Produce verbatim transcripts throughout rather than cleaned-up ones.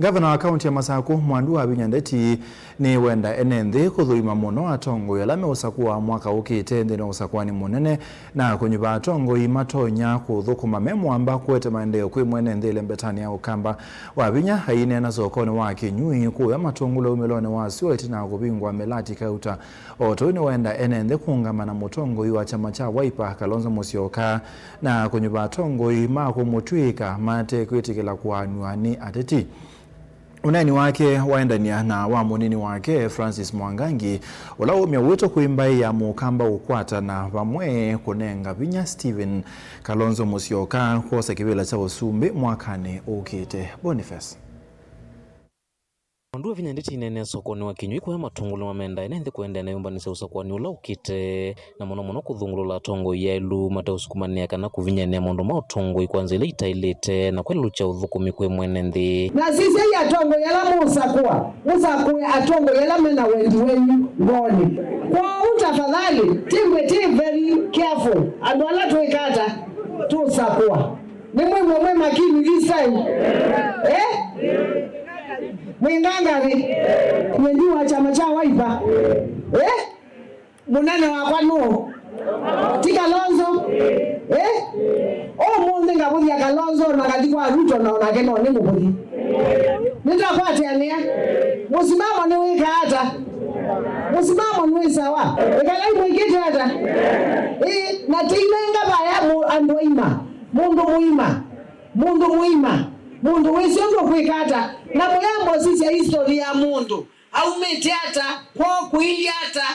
Ngavana wa kaunti ya Masaku, Mwandu Wavinya Ndeti, nĩwenda ene nthĩ kũthũima mũno atongoi ala meũsakũa mwaka ũkĩte nthĩnĩ wa ũsakũani mũnene na kũnyuva atongoi matonya kũthũkũma me mũamba kũete maendeeo kwĩ mwene nthĩ ĩlembetanĩ ya Ũkamba. Wavinya aineena sokonĩ wa Kĩnyui kũya Matũngũlũ umĩlonĩ wa syũa ĩtina wa kũvingũa mĩlati kauta. O tũu nĩwenda ene nthĩ kũũngama na mũtongoi wa kyama kya Wiper, Kalonzo Musyoka, na kũnyuva atongoi ma kũmũtw'ĩĩka mate kwĩtĩkĩla kũaanw'a nĩ ateti. Ũneeni wake waendany'a na wa mũnini wake Francis Mwangangi, ũla waumya wĩto kwĩ mbaĩ ya Mũkamba ũkwatana vamwe kũnenga vinya Stephen Kalonzo Musyoka kwosa kĩvĩla kya ũsumbĩ mwakanĩ ũkĩte. Boniface. Mwandu Wavinya Ndeti aineenea sokonĩ wa Kĩnyui kũya Matũngũlũ mamendaa ene nthĩ kũendeea na ĩyũmbanĩsya ũsakũani ũla ũkĩte, na mũno mũno kũthũngũlũla atongoi aĩlu mateũsukumanĩa kana kũvinyĩanĩa maũndũ ma ũtongoi kwa nzĩa ila itaĩlĩte na kwelũkya ũthũkũmi kwĩ mwene nthĩ. Na sisyai atongoi ala mũũsakũa, mũsakũe atongoi ala me na wendi wenyu ngoonĩ. Kwoou tafadhali, Tigwe, be very careful andũ ala twĩka ata tũũsakũa. Nĩmwĩw'e mwĩ makini this time. Eh? Mwĩ ngangathĩ? Nyie ndi wa kyama kya Wiper. Eh? Mũnene wakwa nũũ? Ti Kalonzo? Eh? Ũmũnthĩ ngavũthya Kalonzo na ngathi kwa Ruto na onake no nĩngũvũthi. Nĩtakwatĩanĩa. Mũsimamo nĩwĩkaa ata? Mũsimamo nĩ sawa. Ĩkalai mwĩkĩte ata? Ĩĩ, na tĩinenga vaya mũ-, andũ aima. Mũndũ mũima, mũndũ mũima, mũndũ wĩsĩ ũndũ ũkwĩka ata, na mũyamba ũsisya history ya mũndũ, aumĩte ata, kwoo kũilyĩ ata,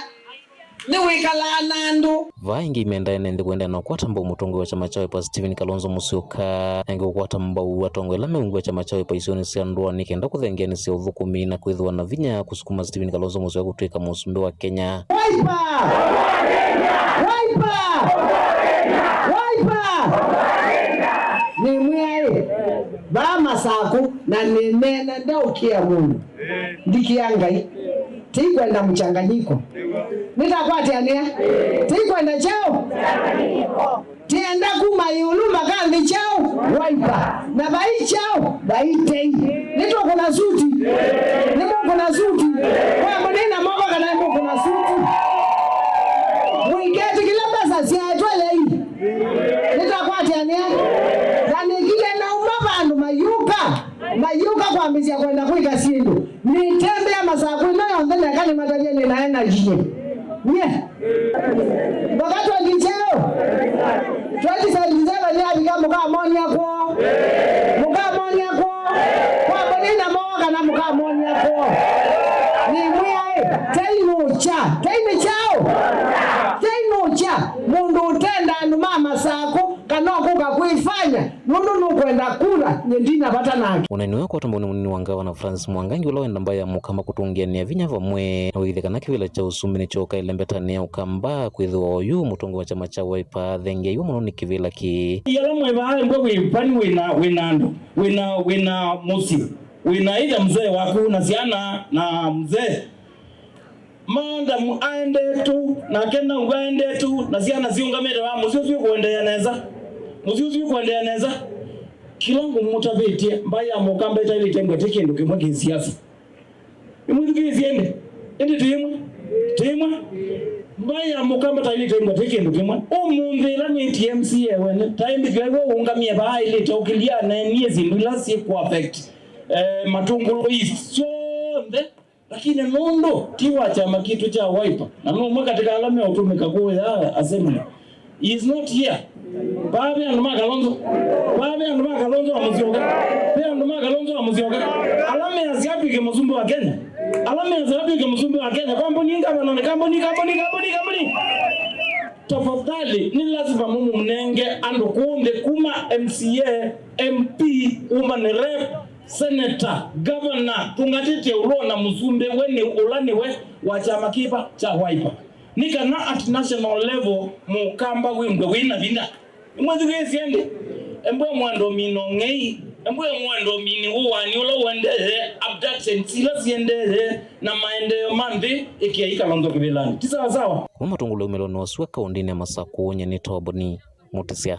nĩwĩkalaa na andũ. Vaa ĩngĩ imenda ene nthĩ kũendeea na ũkwata mbau mũtongoi wa kyama kya Wiper Stephen Kalonzo Musyoka, na ĩngĩ kũkwata mbau atongoi ala meungiwa kyama kya Wiper isionĩ sya ndũanĩ kenda kũthengeanĩsya ũthũkũmi na kwĩthĩwa na vinya kũsukuma Stephen Kalonzo Musyoka kũtw'ĩka mũsumbĩ wa Kenya. Wiper! Wiper! Wiper! Nĩmwĩaĩ, vaa Masaku, na nĩneena ndaũkĩa mũndũ. Ndikĩa Ngai. Tikwenda mchanganyiko. Nĩtakwatĩanĩa. Tikwenda kyaũ? Tienda kuma ĩũlũ mpaka nthĩ kyaũ? Wiper. Na vai kyaũ? Vai tei. Nĩtũkũna suti. Nĩmũkũna suti. Kwa mũnina moko kana nĩmũkũna suti. Mũiketĩkĩla mbesa syaetwe lei. Nĩtakwatĩanĩa. Na nĩkile nauma vandũ mayũka. Mayũka kwambĩsya kwenda kwĩka syĩndũ. Nĩtembea Masaku ĩno yonthe neka nĩmatavye nĩ na energy. Nye. Mpaka twenty kyaũ? Twenty seventy-seven yavika mũkamonia kwoo. Mũkamonia kwoo. Kwa mũnina moo kana mũkamonia kwoo. Nĩmwĩaĩ, tei nũkya. Tei nĩ kyaũ? Tei nũkya. Mũndũ ũtenda andũ ma Masaku kana ũkũka kwĩfanya. Nũndũ nũkwenda kura, nyie ndina vata nake. Ũneeni ũyũ ũkwatwa mbau nĩ mũnini wa ngavana Francis Mwangangi, ũla wenda mbaĩ ya Mũkamba kũtũngĩanĩa vinya vamwe na ũĩthya kana kĩvĩla kya ũsumbĩ nĩkyooka ĩlembetanĩ ya Ũkamba, kwĩthĩwa oyu mũtongoi wa kyama kya Wiper athengeeiwe mũno nĩ kĩvĩla kĩĩ. Yala mwĩ vaa mbwe wĩ pani wĩna, wĩna andũ, wĩna, wĩna mũsyĩ, wĩna either mzee waku na syana na mzee. Madam aendetũ, nake nau aendetũ, na syana siũngamĩte vaa, mũsyĩ ũsu ũkũendeea nesa. Mũsyĩ ũsu ũkũendeea nesa. Kĩla ngũmũtavĩtye, mbaĩ ya Mũkamba ĩtaĩlĩte ngwete kĩndũ kĩmwe kĩ siasa. Nĩmwĩthukĩĩsye ĩndĩ? Ĩndĩ ti ĩmwe. Ti ĩmwe. Mbaĩ ya Mũkamba taĩlĩte ngwete kĩndũ kĩmwe. Ũmũnthĩ ĩla nĩtie M C A wene, taĩmbĩthw'a iwe ũũngamie vaa aĩlĩte ũkĩlya aneenie syĩndũ ila syĩkũ affect, eh, Matũngũlũ East syonthe. Lakini nũndũ ti wa kyama kitũ kya Wiper, na nũmwe katĩ ka ala meũtũmĩka kũya assembly, he is not here. Vaa ve andũ ma Kalonzo. Vaa ve andũ ma Kalonzo wa Musyoka. Ve andũ ma Kalonzo wa Musyoka. Ala measya atw'ĩke mũsumbĩ wa Kenya. Ala measya atw'ĩke mũsumbĩ wa Kenya. Kambuni ngavana nĩ kambuni, kambuni, kambuni, kambuni. Tafadhali, nĩ lazima mũmũnenge andũ kũũ nthĩ kuma M C A, M P, woman rep, senator, governor, tũngatĩte ũlũ na mũsumbĩ, we nĩ ũla nĩwe wa kyama kĩva kya Wiper. Nĩ kana at national level Mũkamba wĩmbwe wĩ na vinya. Nĩmwĩthukĩĩsye ĩndĩ? Embwe mwendo mino ng'ei, embwe mwendo mini ũwani ũla ũendee, abductions ila siendee, na maendeeo ma nthĩ, ĩkĩai Kalonzo kĩvĩlanĩ. Ti sawa sawa? Kuma Matũngũlũ umĩlonĩ wa sua kaũndĩnĩ ya Masaku, nyie nĩ Toboni Mũtĩsya.